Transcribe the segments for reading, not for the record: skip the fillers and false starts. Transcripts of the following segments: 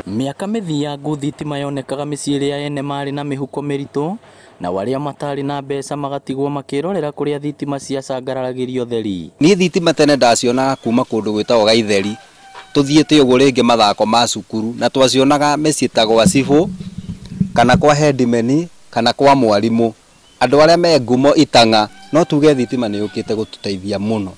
Mĩaka mĩthiangu thitima yonekaga mĩciĩ ĩrĩa ene marĩ na mĩhuko mĩritũ, nao arĩa matarĩ na mbeca magatigwo makĩrorera kũrĩa thitima ciacangararagĩrio theri. Niĩ thitima tene ndacionaga kuma kũndũ gwĩtagwo Gaitheri, tũthiĩte ũguo rĩngĩ mathako ma cukuru, na twacionaga mĩciĩ ta gwa cibũ, kana kwa headman, kana kwa mwarimũ. Andũ arĩa me ngumo itang'a, no tuge thitima nĩ yũkĩte gũtũteithia mũno.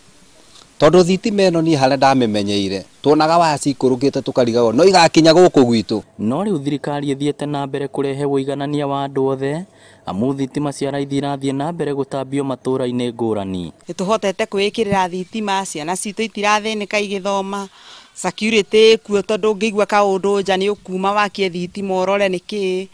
Tondũ thitima ĩno niĩ harĩa ndamĩmenyeire, tuonaga waya cikũrũkĩte tũkarigagwo no igakinya gũkũ gwitũ. No rĩu thirikari ĩthiĩte na mbere kũrehe ũiganania wa andũ othe, amu thitima cia raithi irathiĩ na mbere gũtambio matũũra-inĩ ngũrani. Nĩtũhotete kwĩĩkĩrĩra thitima, ciana citũ itirathĩnĩka igĩthoma, security ĩkuo tondũ ũngĩigua kaũndũ nja nĩ ũkuma wakie thitima ũrore nĩkĩĩ.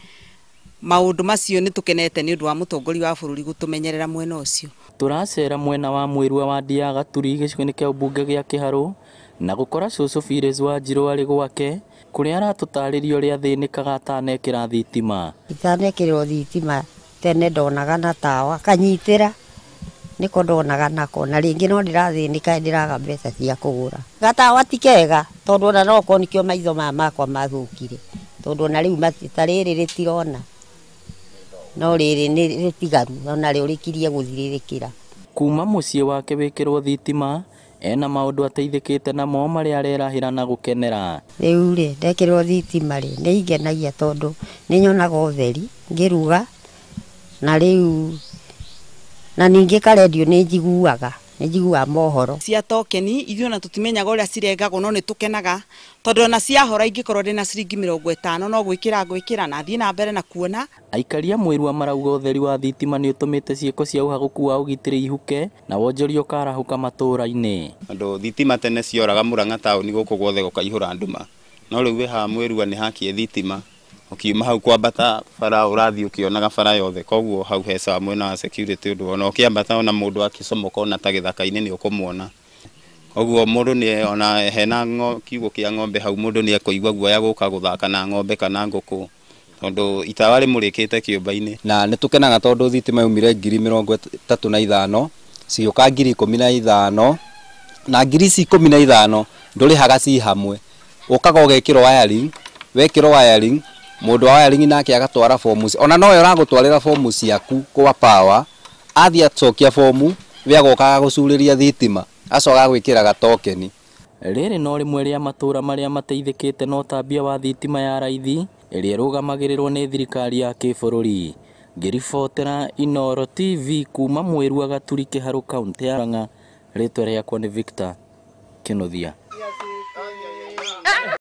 Maũndũ macio nĩ tũkenete nĩ ũndũ wa mũtongoria wa bũrũri gũtũmenyerera mwena ũcio. Tũracera mwena wa Mwĩrua wa Ndia Gaturi gĩcigo-inĩ kĩa ũmbunge gĩa Kĩharũ na gũkora cũcũ Phyllis Wanjirũ arĩ gwake kũrĩa aratũtarĩria ũrĩa athĩnĩkaga atanekĩra thitima. Itanekĩrwo thitima tene ndonaga na tawa kanyitĩra nĩko ndonaga nako, na rĩngĩ no ndĩrathĩnĩka ndĩraga mbeca cia kũgũra. Gatawa ti kega tondũ ona no korwo nĩkĩo maitho maya makwa mathũkire, tondũ ona rĩu ta rĩrĩ rĩtirona, no rĩrĩ nĩ rĩtigaru ona rĩo rĩkirie gũthirĩrĩkĩra. Kuma mũciĩ wake wĩkĩrwo thitima ena maũndũ ateithĩkĩte namo marĩa arerahĩra na gũkenera. Rĩu rĩ ndekĩrwo thitima rĩ nĩ ingenagia tondũ nĩ nyonaga ũtheri ngĩruga, na rĩu na ningĩ karendio nĩ njiguaga, nĩ njiguaga mohoro. Cia tokeni ithuĩ ona tũtimenyaga ũrĩa cirengagwo no nĩ tũkenaga tondũ ona ciahora ingĩkorwo ndĩna ciringi 50 no gwĩkĩra ngwĩkĩra na thiĩ na mbere na kuona. Aikari a Mwĩrua marauga ũtheri wa thitima nĩ ũtũmĩte ciĩko cia ũhagũku wa ũgitĩri ihuke na wonjoria ũkarahũka matũũra-inĩ. Tondũ thitima tene cioraga Murang'a taũni gũkũ guothe gũkaihũra nduma, no rĩu wĩ haha Mwĩrua nĩ hakie thitima, ũkiuma hau kwambata bara ũrathiĩ ũkĩonaga bara yothe, koguo hau he sawa mwena wa security ũndũ ona ũkĩambata ona mũndũ akĩcomoka ona ta gĩthaka-inĩ nĩ ũkũmuona. Koguo mũndũ nĩ ona hena kiugũ kĩa ng'ombe hau mũndũ nĩ ekũigua guoya gũka gũthaka na ng'ombe kana ngũkũ tondũ itawa rĩmũrĩkĩte kĩũmba-inĩ. Na nĩ tũkenaga tondũ thitima yaumire 35,000 cigĩũka 15,000, na ngiri ici 15 ndũrĩhaga ci hamwe, ũkaga ũgekĩrwo wiring, wekĩrwo wiring mũndũ wa wiring nake agatwara fomu, ona nowe ũragũtwarĩra fomu ciaku kwa power, athiĩ acokia fomu we agokaga gũcurĩria thitima acoka gwĩkĩra tokeni. Rĩrĩ no rĩmwe rĩa matũũra marĩa mateithĩkĩte na ũtambia wa thitima ya raithi ĩrĩa ĩrũgamagĩrĩrwo nĩ thirikari ya kĩbũrũri. Ngĩribotera Inooro TV kuma Mwĩrua Gaturi Kĩharũ kaũntĩ ya Murang'a, rĩtwa rĩakwa nĩ Victor Kĩnuthia.